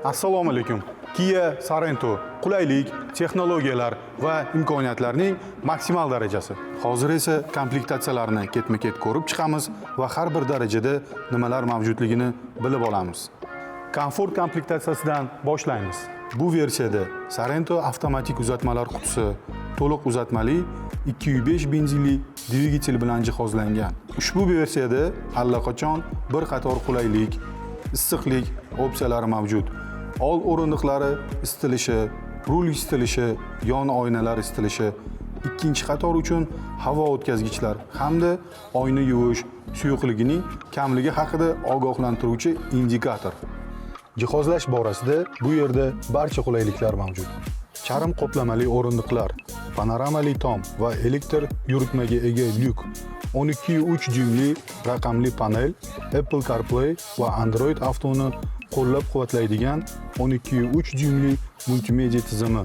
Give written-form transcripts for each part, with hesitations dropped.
Assalomu alaykum. Kia Sorento qulaylik, texnologiyalar va imkoniyatlarning maksimal darajasi. Hozir esa komplektatsiyalarni ketma-ket ko'rib chiqamiz va har bir darajada nimalar mavjudligini bilib olamiz. Komfort komplektatsiyasidan boshlaymiz. Bu versiyada Sorento avtomatik uzatmalar qutisi, to'liq uzatmali 2.5 benzinli dvigatel bilan jihozlangan. Ushbu versiyada allaqachon bir qator qulaylik, issiqlik opsiyalari mavjud. Old o'rindiqlari isitilishi, rul isitilishi, yon oynalar isitilishi, ikkinchi qator uchun havo o'tkazgichlar hamda oyna yuvish suyuqligining kamligi haqida ogohlantiruvchi indikator. Jihozlash borasida bu yerda barcha qulayliklar mavjud. Charm qoplamali o'rindiqlar, panoramali tom va elektr yuritmaga ega lyuk, 12.3 dyuymli raqamli panel, Apple CarPlay va Android Auto'ni qo'llab-quvvatlaydigan 12.3 dyuymli multimedia tizimi,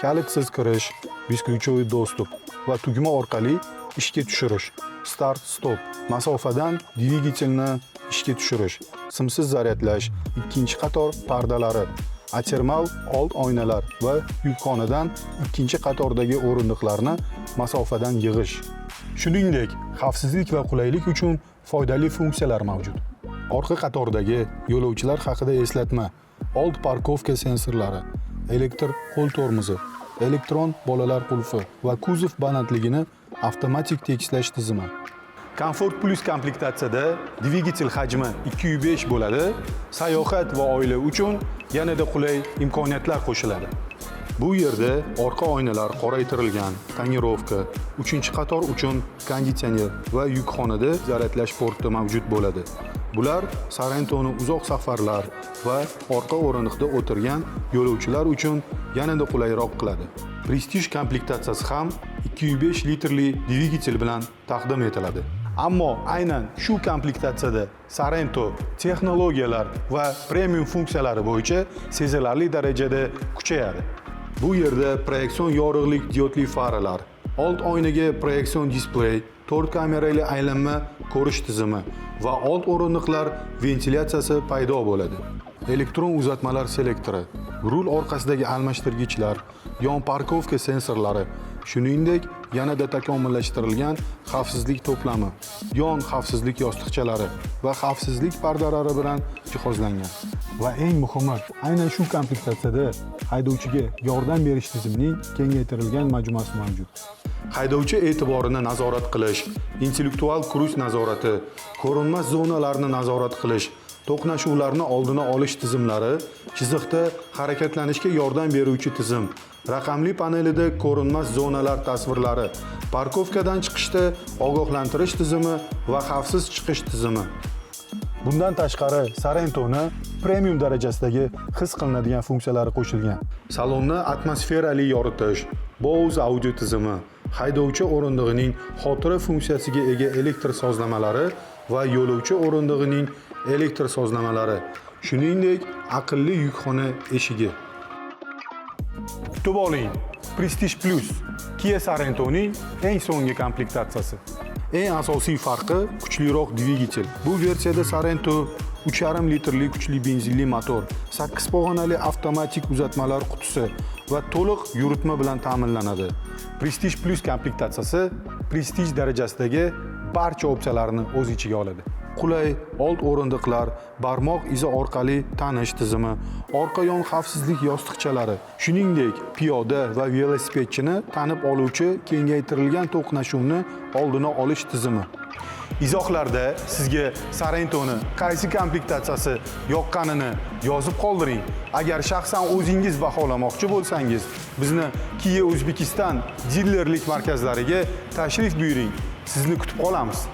kalitsiz kirish, бесключевой доступ va tugma orqali ishga tushirish, start stop, masofadan dvigatelni ishga tushirish, simsiz zaryadlash, ikkinchi qator pardalari, atermal old oynalar va yukxonadan ikkinchi qatordagi o'rindiqlarni masofadan yig'ish. Shuningdek, xavfsizlik va qulaylik uchun foydali funksiyalar mavjud. Orqa qatordagi yo'lovchilar haqida eslatma, old парковка sensorlari, elektr qo'l tormozi, elektron bolalar qulfi va kuzov balandligini avtomatik tekislash tizimi. Comfort Plus komplektatsiyada dvigatel hajmi 2.5 bo'ladi. Sayohat va oila uchun yanada qulay imkoniyatlar qo'shiladi. Bu yerda orqa oynalar qoraytirilgan, тонировка, uchinchi qator uchun konditsioner va yukxonada zaryadlash porti mavjud bo'ladi. Bular Sorentoni uzoq safarlar va orqa o'rindiqda o'tirgan yo'lovchilar uchun yanada qulayroq qiladi. Prestige komplektatsiyasi ham 2.5 litrli dvigatel bilan taqdim etiladi. Ammo aynan shu komplektatsiyada Sorento texnologiyalar va premium funksiyalari bo'yicha sezilarli darajada kuchayadi. Bu yerda proyeksion yorug'lik diodli faralar, old oynaga proyeksion displey, 4 kamerali aylanma ko'rish tizimi va old o'rindiqlar ventilyatsiyasi paydo bo'ladi. Elektron uzatmalar selektori, rul orqasidagi almashtirgichlar, yon парковка sensorlari, shuningdek, yanada takomillashtirilgan xavfsizlik to'plami, yon xavfsizlik yostiqchalari va xavfsizlik pardalari bilan jihozlangan. Va eng muhimi, aynan shu komplektatsiyada haydovchiga yordam berish tizimining kengaytirilgan majmuasi mavjud. Haydovchi e'tiborini nazorat qilish, intellektual kruiz nazorati, ko'rinmas zonalarni nazorat qilish, to'qnashuvlarni oldini olish tizimlari, chiziqda harakatlanishga yordam beruvchi tizim, raqamli panelida ko'rinmas zonalar tasvirlari, парковка dan chiqishda ogohlantirish tizimi va xavfsiz chiqish tizimi. Bundan tashqari, Sorentoni premium darajasidagi his qilinadigan funksiyalari qo'shilgan. Salonni atmosferali yoritish, Bose audio tizimi, haydovchi o'rindig'ining xotira funksiyasiga ega elektr sozlamalari va yo'lovchi o'rindig'ining elektr sozlamalari, shuningdek, aqlli yukxona eshigi. Kutib oling. Prestige Plus Kia Sorrentoning eng so'nggi komplektatsiyasi. Eng asosiy farqi kuchliroq dvigatel. Bu versiyada Sorento 3,5 litrli kuchli benzinli motor, 8 pog'onali avtomatik uzatmalar qutisi va to'liq yuritma bilan ta'minlanadi. Prestige Plus komplektatsiyasi Prestige darajasidagi barcha opsiyalarni o'z ichiga oladi. Qulay old o'rindiqlar, barmoq izi orqali tanish tizimi, orqa yon xavfsizlik yostiqchalari, shuningdek, piyoda va velosipedchini tanib oluvchi kengaytirilgan to'qnashuvni oldini olish tizimi. Izohlarda sizga Sorrentoni qaysi komplektatsiyasi yoqqanini yozib qoldiring. Agar shaxsan o'zingiz baholamoqchi bo'lsangiz, bizni Kia O'zbekiston dilerlik markazlariga tashrif buyuring. Sizni kutib qolamiz.